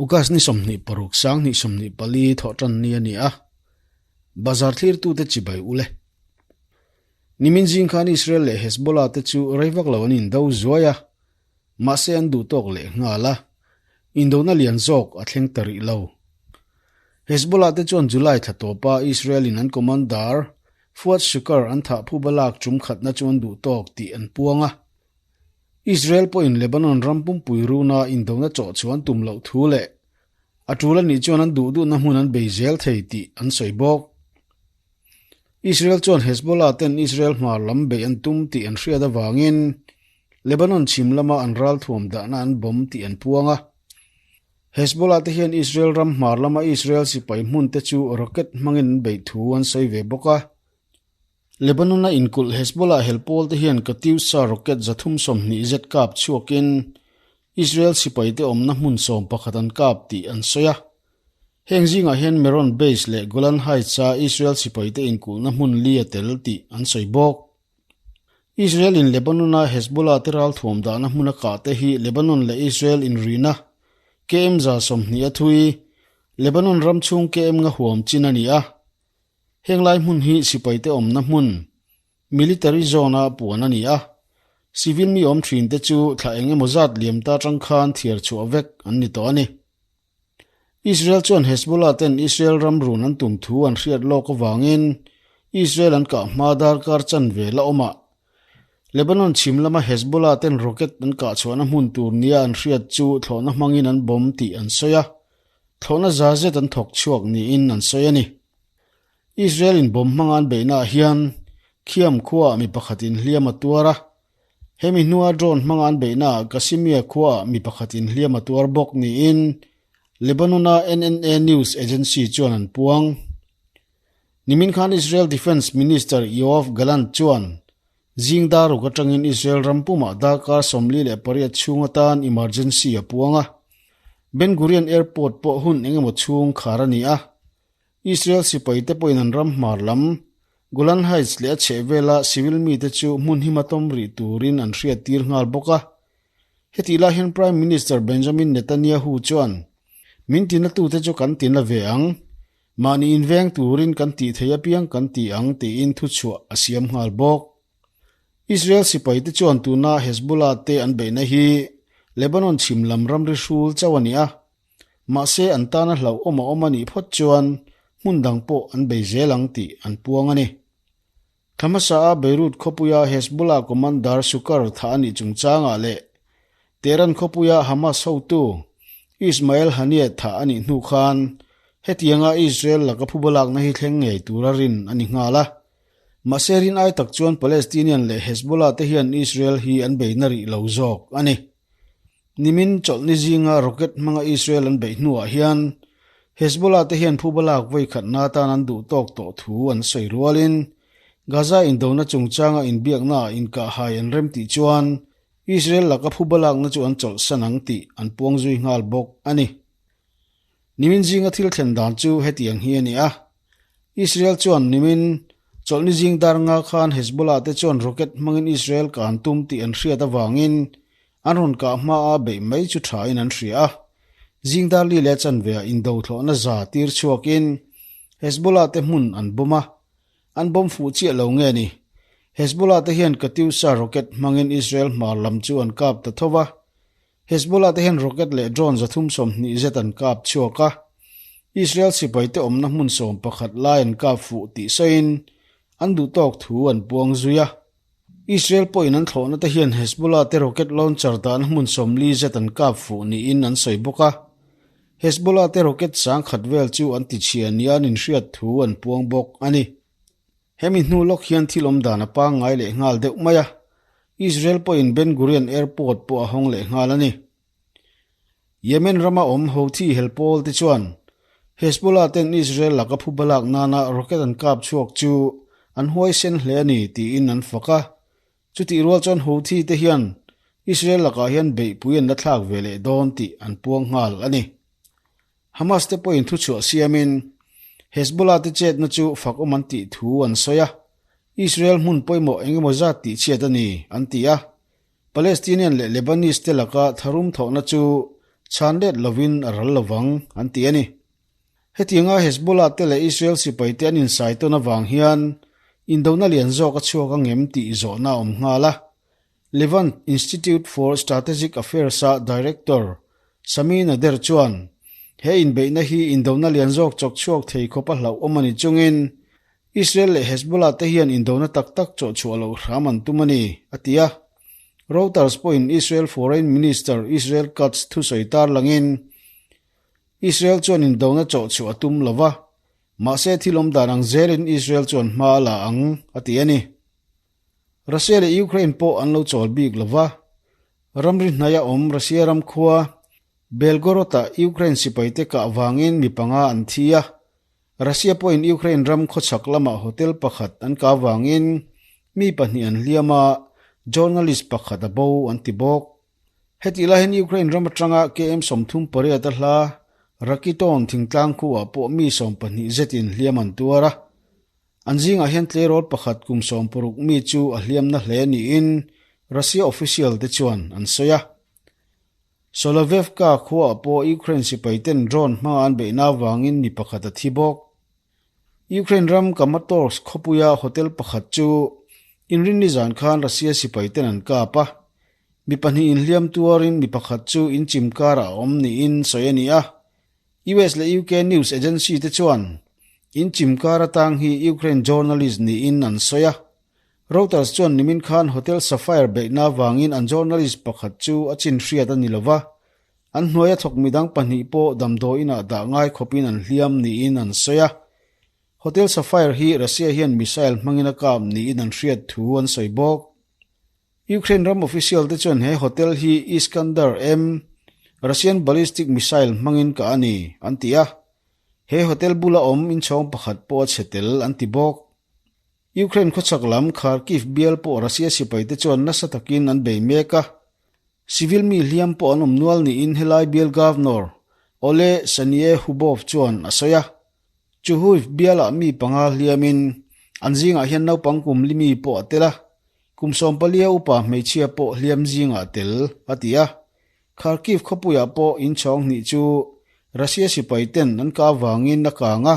August ni 26 2024 thawhtanni a ni a, bazar thlirtute chibai ule. Nimin zing khan Israel leh Hezbollah te chu rei vak lo an indo zuai a, mahse an duh tawk leh nghal a, indona lian zawk a thleng ta rih lo. Hezbollah te chuan July thla tawpa Israel in an commander Fuad Shukr an thah phuba lak tum khatna chu an duh tawk tih an puang a. Israel pawhin Lebanon ram pumpui runa indona chawh chu an tum loh thu leh a tul a nih chuan an duh duhna hmun an bei zel thei tih an sawi bawk. Israel chuan Hezbollah ten Israel hmar lam beih an tum tih an hriat avangin Lebanon chhim lama an ralthuam dahna an bawm tih an puang a. Hezbollah te hian Israel ram hmar lama Israel sipai hmun te chu rocket hmangin an beih thu an sawi ve bawk a. Lebanon-a inkulh Hezbollah helpawl te hian Katyusha rocket 320 zet kap chhuakin Israel sipaite awmna hmun 11 an kap tih an sawi a. Heng zingah hian Meron Base leh Golan Heights-a Israel sipaite inkulhna hmun li a tel tih an sawi bawk. Israel-in Lebanon-a Hezbollah te ralthuam dahna hmun a kah te hi Lebanon leh Israel inrina KM 120 a thui, Lebanon ram chhung KM nga huam chin a ni a. Heng lai hmun hi sipaite awmna hmun, military zone-a puan a ni a. Civil mi awm thinte chu thla eng emaw zat liam ta atang khan thiar chhuah vek an ni tawh a ni. Israel chuan Hezbollah ten Israel ram run an tum thu an hriat lawk avangin Israel an kah hma darkar chanve la awmah Lebanon chhim lama Hezbollah ten rocket an kah chhuahna hmun tur nia an hriat chu thlawhna hmangin an bawm tih an sawi a. Thlawhna za zet an thawk chhuak niin an sawi a ni. Israel in bomb hmanga an beihnaah hian Khiam khuaah mi pakhatin hliam a tuar a. Hemi hnua drone hmanga an beihnaah Kasimia khuaah mi pakhatin hliam a tuar bawk niin Lebanon-a NNA news agency chuan an puang. Nimin khan Israel Defence Minister Yoav Gallant chuan zing dar ruk atangin Israel ram pumah darkar 48 chhung atan emergency a puang a. Ben Gurion Airport pawh hun engemaw chhung khar a ni a. Israel sipaite pawhin an ram hmar lam, Golan Heights leh a chhehvela civil mite chu hmun hima tawm rih turin an hriat tir nghal bawk a. Hetih lai hian Prime Minister Benjamin Netanyahu chuan, Min tinatute chu kan tina ve ang. Mahni inveng turin kan tih thei apiang kan ti ang tiin thuchhuah a siam nghal bawk. Israel sipaite chuan tuna Hezbollah te an beihna hi Lebanon chhim lam ramri hrul chauh a ni a. Mahse an tana hlauhawm a awm a nih phawt chuan hmun dang pawh an bei zel ang tih an puang a ni. Thla hmasa a Beirut khawpuia Hezbollah commander Shukr thah a nih chungchangah leh Tehran khawpuia Hamas hotu Ismail Haniyeh thah a nih hnu khan hetianga Israel laka phuba lakna hi thleng ngei tura rin a ni nghal a. Mahse rin ai tak chuan Palestinian leh Hezbollah te hian Israel hi an bei na rih lo zawk a ni. Nimin chawlhni zinga rocket hmanga Israel an beih hnuah hian Hezbollah te hian phuba lak vawi khatna atan an duh tawk tawh thu an sawi rualin Gaza indona chungchanga inbiaknaah inkahhai an rem tih chuan Israel laka phuba lakna chu an chawlhsan ang tih an puang zui nghal bawk a ni. Nimin zinga thil thlen dan chu hetiang hi a ni a, Israel chuan nimin chawlhni zing dar nga khan Hezbollah te chuan rocket hmangin Israel kan tum tih an hriat avangin an rawn kah hmaa beih mai chu thain an hria a. Zing dar li leh chanveah indo thlawhna za tir chhuakin Hezbollah te hmun an bawm a, an bawm fuh chiah lo nge ni? Hezbollah te hian Katyusha rocket hmangin Israel hmar lam chu an kap ta tho va, Hezbollah te hian rocket leh drone 320 zet an kap chhuak a, Israel sipaite awmna hmun 11 lai an kap fuh tih sawiin an duh tawk thu an puang zui a. Israel pawhin an thlawhna te hian Hezbollah te rocket launcher dahna hmun 40 zet an kap fuh niin an sawi bawk a. Hezbollah te rocket 10,000 vel chu an tichhia nia an inhriat thu an puang bawk a ni. Hemi hnu lawk hian thil awm dan a pangngai leh nghal deuh mai a, Israel pawhin Ben Gurion Airport pawh a hawng leh nghal a ni. Yemen rama awm Houthi helpawl te chuan Hezbollah ten Israel laka phuba lak nana rocket an kap chhuak chu an huaisen hle a ni tiin an fak a. Chutih rual chuan Houthi te hian Israel lakah hian beihpui an la thlak ve leh dawn tih an puang nghal a ni. Hamas te pawhin thuchhuah siamin Hezbollah te chetna chu fak awm an tih thu an sawi a, Israel hmun pawimawh eng emaw zat tih chhiat a ni, an ti a. Palestinian leh Lebanese te laka tharum thawhna chu Chhan let lovin a ral lovang, an ti a ni. Hetianga Hezbollah te leh Israel sipaite an insai tawn avang hian indona lian zawk a chhuak ang em tih zawhna a awm nghal a. Levant Institute for Strategic Affairs-a Director Sami Nader chuan he inbeihna hi indona lian zawk chawk chhuak thei khawp a hlauhawm a ni chungin Israel leh Hezbollah te hian indona tak tak chawh chhuah loh hram an tum a ni, a ti a. Reuters pawhin Israel Foreign Minister Israel Katz thusawi tarlangin Israel chuan indona chawh chhuah a tum lo va, mahse thil awm dan ang zelin Israel chuan hma a la ang, a ti a ni. Russia leh Ukraine pawh an lo chawl bik lo va, ramri hnaia awm Russia ram khua Belgorod-ah Ukraine sipaite kah vangin mi panga an thi a, Russia pawhin Ukraine ram khawchhak lamah hotel pakhat an kah vangin mi pahnih an hliam a, journalist pakhat a bo an ti bawk. Hetih lai hian Ukraine ram atanga KM 38 a hla Rakiton thingtlang khuah pawh mi 12 zetin hliam an tuar a. An zingah hian tleirawl pakhat kum 60 mi chu a hliamna hle niin Russia official te chuan an sawi a. Solovevka khuaah pawh Ukraine sipaiten drone hmanga an beihna avangin mi pakhat a thi bawk. Ukraine ram Kramatorsk khawpuia hotel pakhat chu inrinni zan khan Russia sipaiten an kap a. Mi pahnih inhliam tuarin mi pakhat chu inchim karah a awm niin sawi a ni a. US leh UK news agency te chuan inchim kar atang hi Ukraine journalist niin an sawi a. Reuters chuan nimin khan Hotel Sapphire beihna avangin an journalist pakhat chu a chin hriat a ni lo va, an hnuaia thawk midang pahnih pawh damdawiinah dah ngai khawpin an hliam niin an sawi a. Hotel Sapphire hi Russia hian missile hmangin a kap niin an hriat thu an sawi bawk. Ukraine ram official te chuan he hotel hi Iskander-M Russian ballistic missile hmangin kah a ni, an ti a. He hotel bula awm inchhawng pakhat pawh a chhe tel, an ti bawk. Ukraine khawchhak lam Kharkiv bial pawh Russia sipaite chuan nasa takin an bei mek a. Civil mi hliam pawh an awm nual niin helai bial Governor Oleh Saniehubov chuan a sawi a. Chuhuiv bialah mi panga hliamin an zingah hian naupang kum li mi pawh a tel a, kum sawmpalia upa hmeichhia pawh hliam zingah a tel, a ti a. Kharkiv khawpuiah pawh inchhawng hnih chu Russia sipaiten an kah avangin a kang a,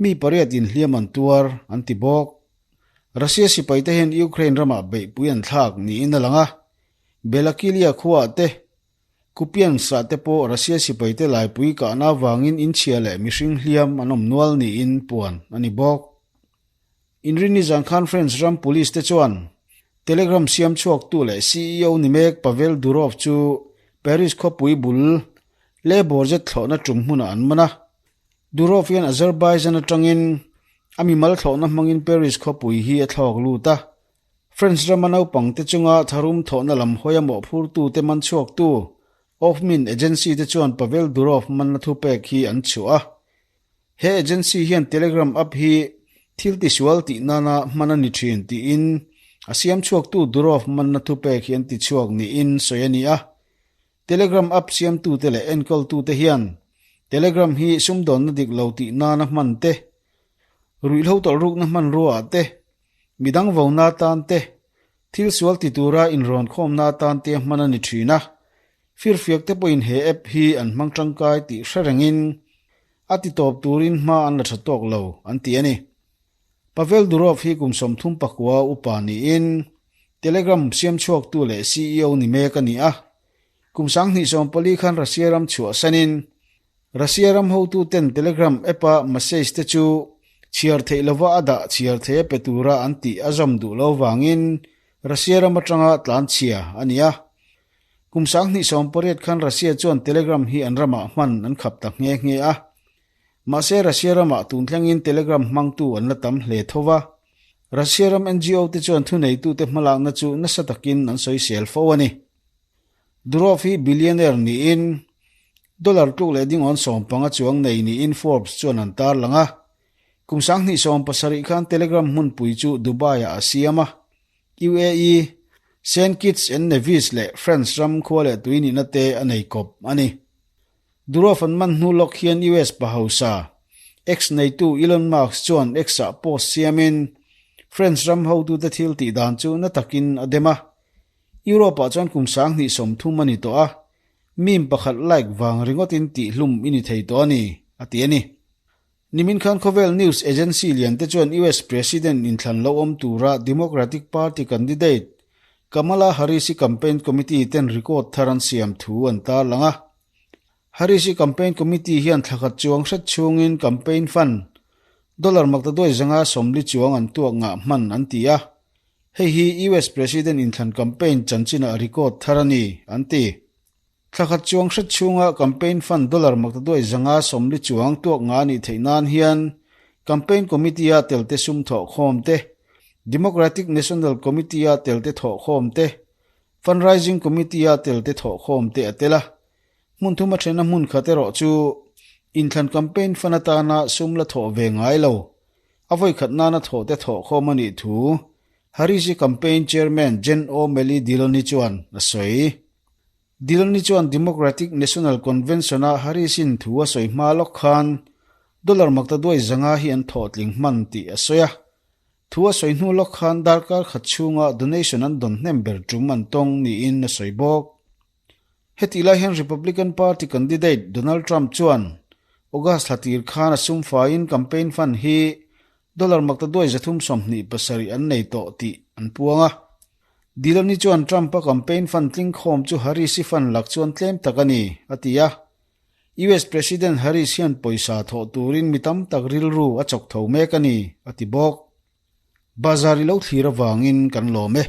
mi pariat inhliam an tuar, an ti bawk. Russia sipaite hian Ukraine ramah beihpui an thlak niin a lang a, Belakilia khuaah te Kupiansk-ah te pawh Russia sipaite laipui kahna avangin inchhia leh mihring hliam an awm nual niin puan a ni bawk. Inrinni zan khan French ram police te chuan Telegram siam chhuaktu leh CEO ni mek Pavel Durov chu Paris khawpui bul Le Bourget thlawhna tum hmunah an man a. Durov hian Azerbaijan atangin a mimal thlawhna hmangin Paris khawpui hi a thlawk lut a. French rama naupangte chunga tharum thawhna lam hawia mawhphurtute man chhuaktu Ofmin agency te chuan Pavel Durov manna thupek hi an chhuah a. He agency hian Telegram app hi thil tisual tih nana hman a ni thin tiin a siam chhuaktu Durov manna thupek hi an ti chhuak niin sawi a ni a. Telegram app siamtute leh enkawltute hian Telegram hi sumdawnna dik lo tih nana hman te, ruihhlo tawlhrukna hmanruaah te, Midang vona atan te, thil sual ti tura inrawn khawmna atan te hman a ni thin a. Firfiak te pawhin he app hi an hmang tangkai tih hre rengin a ti tawp turin hma an la tha tawk lo an ti a ni. Pavel Durov hi kum 39 upa niin Telegram siam chhuaktu leh CEO ni mek a ni a. Kum 2014 khan Russia ram chhuahsanin Russia ram hotuten Telegram app-a message te chu chhiar theih lova a dah chhiar thei a pe tura an tih a zawm duh lo vangin Russia ram atanga tlanchhia a ni a. Kum 2018 khan Russia chuan Telegram hi an ramah hman an khap ta nghe nghe a. Mahse Russia ramah tun thlengin Telegram hmangtu an la tam hle tho va. Russia ram NGO te chuan thuneitute hmalakna chu nasa takin an sawisel fo a ni. Durov hi billionaire niin dollar tluk leh dingawn 15 chuang nei niin Forbes chuan an tarlang a. Kum 2017 khan Telegram hmunpui chu Dubai-ah a siam a. UAE, Saint Kitts and Nevis leh France ram khua leh tui nihna te a nei kawp a ni. Durov an man hnu lawk hian US pa hausa, X neitu Elon Musk chuan X-ah post siamin France ram hotute thil tih dan chu na takin a dem a. Europe-ah chuan kum 2030 a ni tawh a. Meme pakhat like vang ringawtin tihhlum i ni thei tawh a ni, a ti a ni. Nimin khan khawvel news agency lian te chuan US President inthlan lo awm tura Democratic Party candidate Kamala Harris-i campaign committee ten record thar an siam thu an tarlang a. Harris-i campaign committee hian thlakhat chuang hret chhungin campaign fund dollar maktaduai zanga 40 chuang an tuak ngah hman an ti a. Hei hi US President inthlan campaign chanchinah record thar a ni, an ti. Thlakhat chuang hret chhunga campaign fund dollar maktaduai 140 chuang tuak nga nih theih nan hian campaign committee-a telte sum thawhkhawm te, Democratic National Committee-a telte thawhkhawm te, Fundraising Committee-a telte thawhkhawm te a tel a. Hmun thuma thena hmun khat erawh chu inthlan campaign fund atana sum la thawh ve ngai lo, a vawi khat nana thawh te thawhkhawm a nih thu Harris-i campaign chairman Jen O'Malley Dillon-i chuan a sawi. Dillon-i chuan Democratic National Convention-a Harris-in thu a sawi hma lawk khan dollar maktaduai 500 hi an thawhtling hman tih a sawi a. Thu a sawi hnu lawk khan darkar khat chhunga donation an dawn hnem ber tum an tawng niin a sawi bawk. Hetih lai hian Republican Party candidate Donald Trump chuan August thla tir khan a sum faiin campaign fund hi dollar maktaduai 327 an nei tawh tih an puang a. Dillon-i chuan Trump-a campaign fund tling khawm chu Harris-i fund lak chuan tlem tak a ni, a ti a. US President Harris hian pawisa thawh turin mi tam tak rilru a chawk tho mek a ni, a ti bawk. Bazar i lo thlir avangin kan lawm e.